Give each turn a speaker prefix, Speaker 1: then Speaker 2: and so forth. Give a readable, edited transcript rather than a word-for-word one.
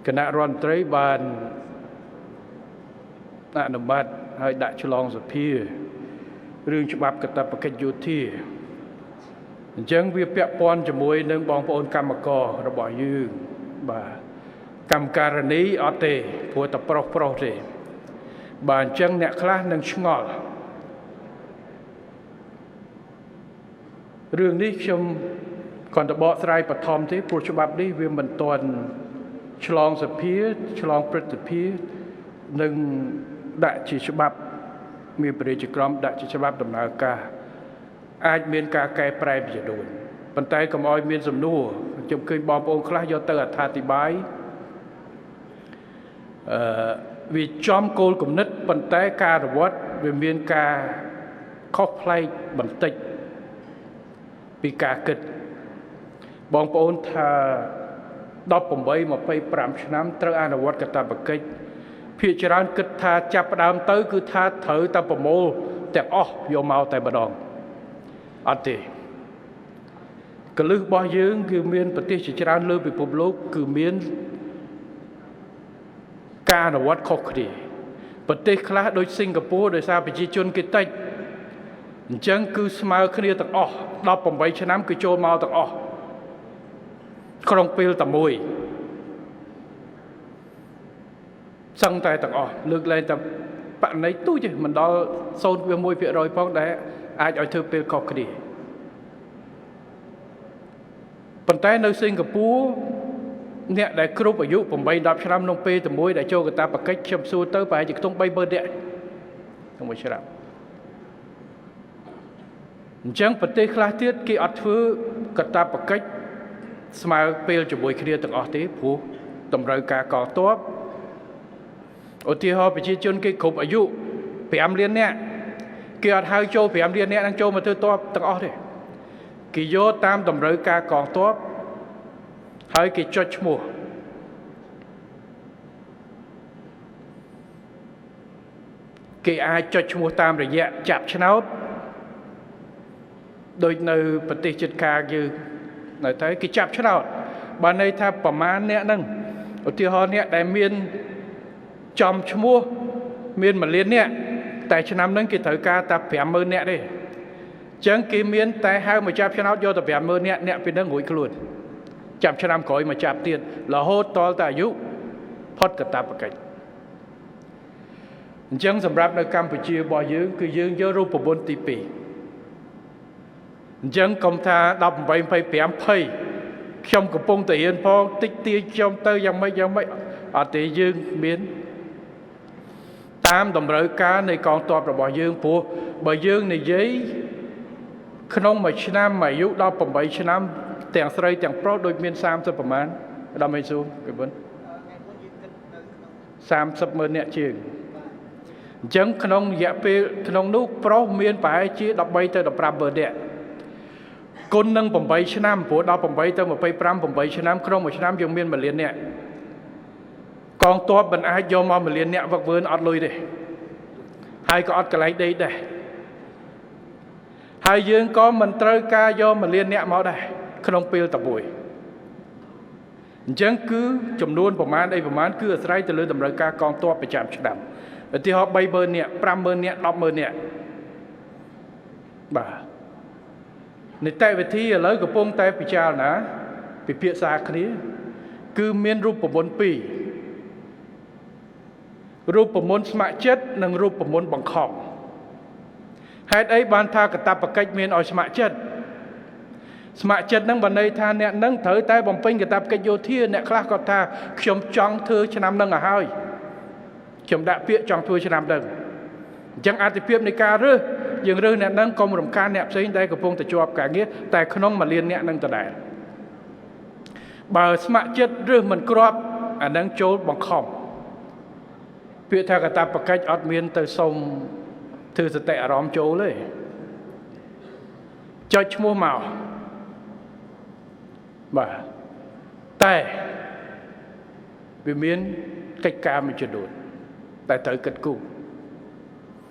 Speaker 1: គណៈរដ្ឋមន្ត្រីបានអនុម័តហើយដាក់ឆ្លងសភារឿងច្បាប់កាតព្វកិច្ចយោធាអញ្ចឹងវាពាក់ព័ន្ធជាមួយនឹងបងប្អូនកម្មកររបស់យើងបាទកម្មការនីអត់ទេព្រោះតែប្រុសទេបាទអញ្ចឹងអ្នកខ្លះនឹងឆ្ងល់រឿងនេះខ្ញុំគ្រាន់តែបកស្រាយបឋមទេព្រោះច្បាប់នេះវាមិនទាន់ឆ្លងសភាឆ្លងព្រឹទ្ធសភានិងដាក់ជាច្បាប់មានព្រះរាជក្រមដាក់ជាច្បាប់ដំណើរការអាចមានការកែប្រែជាដូចប៉ុន្តែកុំឲ្យមានសំណួរខ្ញុំឃើញបងប្អូនខ្លះយកទៅអត្ថាធិប្បាយវាចំគោលគំនិតប៉ុន្តែការរវត្តវាមានការខុសប្លែកបន្តិចពីការគិតបងប្អូនថា18 25ឆ្នាំត្រូវអនុវត្តកាតព្វកិច្ចភាគច្រើនគិតថាចាប់ផ្ដើមទៅគឺថាត្រូវតែប្រមូលទាំងអស់យកមកតែម្ដងអត់ទេកលឹះរបស់យើងគឺមានប្រទេសជាច្រើនលើពិភពលោកគឺមានការអនុវត្តខុសគ្នាប្រទេសខ្លះដូចសិង្ហបុរីដោយសារប្រជាជនគេតិចអញ្ចឹងគឺស្មើគ្នាទាំងអស់18ឆ្នាំគឺចូលមកទាំងអស់ក្នុងពេលតែមួយសឹងតែទាំងអស់លើកលែងតែបណៃទូចទេមិនដល់ 0.1% ផងដែលអាចឲ្យធ្វើពេលខុសគ្នាប៉ុន្តែនៅសិង្ហបុរីអ្នកដែលគ្រប់អាយុ8 10ឆ្នាំក្នុងពេលតែមួយដែលចូលកាតព្វកិច្ចខ្ញុំសួរទៅប្រហែលជាខ្ទង់ 30,000 នាក់ក្នុងមួយឆ្នាំអញ្ចឹងប្រទេសខ្លះទៀតគេអត់ធ្វើកាតព្វកិច្ចស្មើពេលជាមួយគ្នាទាំងអស់ទេព្រោះតម្រូវការកងទ័ពឧទាហរណ៍ប្រជាជនគេគ្រប់អាយុ5លាននាក់គេអត់ហៅចូល5លាននាក់នឹងចូលមកធ្វើទ័ពទាំងអស់ទេគេយកតាមតម្រូវការកងទ័ពហើយគេចុចឈ្មោះគេអាចចុចឈ្មោះតាមរយៈចាប់ឆ្នោតដូចនៅប្រទេសជិតខាងយើងនៅតែគេចាប់ឆ្នោតបើន័យថាប្រមាណអ្នកហ្នឹងឧទាហរណ៍អ្នកដែលមានចំឈ្មោះមាន1លានអ្នកតែឆ្នាំហ្នឹងគេត្រូវការតែ 50,000 នាក់ទេអញ្ចឹងគេមានតែហៅមកចាប់ឆ្នោតយកតែ 50,000 នាក់អ្នកពីហ្នឹងរួចខ្លួនចាប់ឆ្នាំក្រោយមកចាប់ទៀតរហូតដល់តែអាយុផុតកាតព្វកិច្ចអញ្ចឹងសម្រាប់នៅកម្ពុជារបស់យើងគឺយើងយករូបមន្តទី2អញ្ចឹងកុំថា18 25 20ខ្ញុំកំពុងតែរៀនផងតិចទាញខ្ញុំទៅយ៉ាងម៉េចយ៉ាងម៉េចអត់ទេយើងមានតាមតម្រូវការនៃកងទ័ពរបស់យើងព្រោះបើយើងនិយាយក្នុងមួយឆ្នាំអាយុ18ឆ្នាំទាំងស្រីទាំងប្រុសដូចមាន30ប្រមាណដល់មិនស៊ូគេបុន30,000នាក់ជាងអញ្ចឹងក្នុងរយៈពេលក្នុងនោះប្រុសមានប្រហែលជា13ទៅ15,000នាក់គុណនឹង8ឆ្នាំព្រោះ18ទៅ25 8ឆ្នាំក្នុងមួយឆ្នាំយើងមាន1លាននាក់កងទ័ពមិនអាចយកមក1លាននាក់វឹកវើអត់លុយទេហើយក៏អត់កន្លែងដេកដែរហើយយើងក៏មិនត្រូវការយក1លាននាក់មកដែរក្នុងពេលតែមួយអញ្ចឹងគឺចំនួនប្រមាណអីប្រមាណគឺអាស្រ័យទៅលើតម្រូវការកងទ័ពប្រចាំឆ្នាំឧទាហរណ៍ 30,000 នាក់ 50,000 នាក់ 10,000 នាក់បាទនីតិវិធីឥឡូវកំពុងតែពិចារណាពិភាក្សាគ្នាគឺមានរូបមន្ត2រូបមន្តស្ម័គ្រចិត្តនិងរូបមន្តបង្ខំហេតុអីបានថាកាតព្វកិច្ចមានឲ្យស្ម័គ្រចិត្តស្ម័គ្រចិត្តនឹងបានន័យថាអ្នកនឹងត្រូវតែបំពេញកាតព្វកិច្ចយោធាអ្នកខ្លះគាត់ថាខ្ញុំចង់ធ្វើឆ្នាំនឹងឲ្យហើយខ្ញុំដាក់ពាក្យចង់ធ្វើឆ្នាំនឹងអញ្ចឹងអត្ថិភាពនៃការរើសយើងរើសអ្នកនឹងកុំរំខានអ្នកផ្សេងដែលកំពុងតែជាប់ការងារតែក្នុង1លានអ្នកនឹងដដែលបើស្ម័គ្រចិត្តរើសមិនគ្រាប់អានឹងចូលបង្ខំពាក្យថាកាតព្វកិច្ចអត់មានទៅសុំធ្វើសតិអារម្មណ៍ចូលទេចុចឈ្មោះមកបាទតែវាមានកិច្ចការមួយចំនួនតែត្រូវគិតគូរ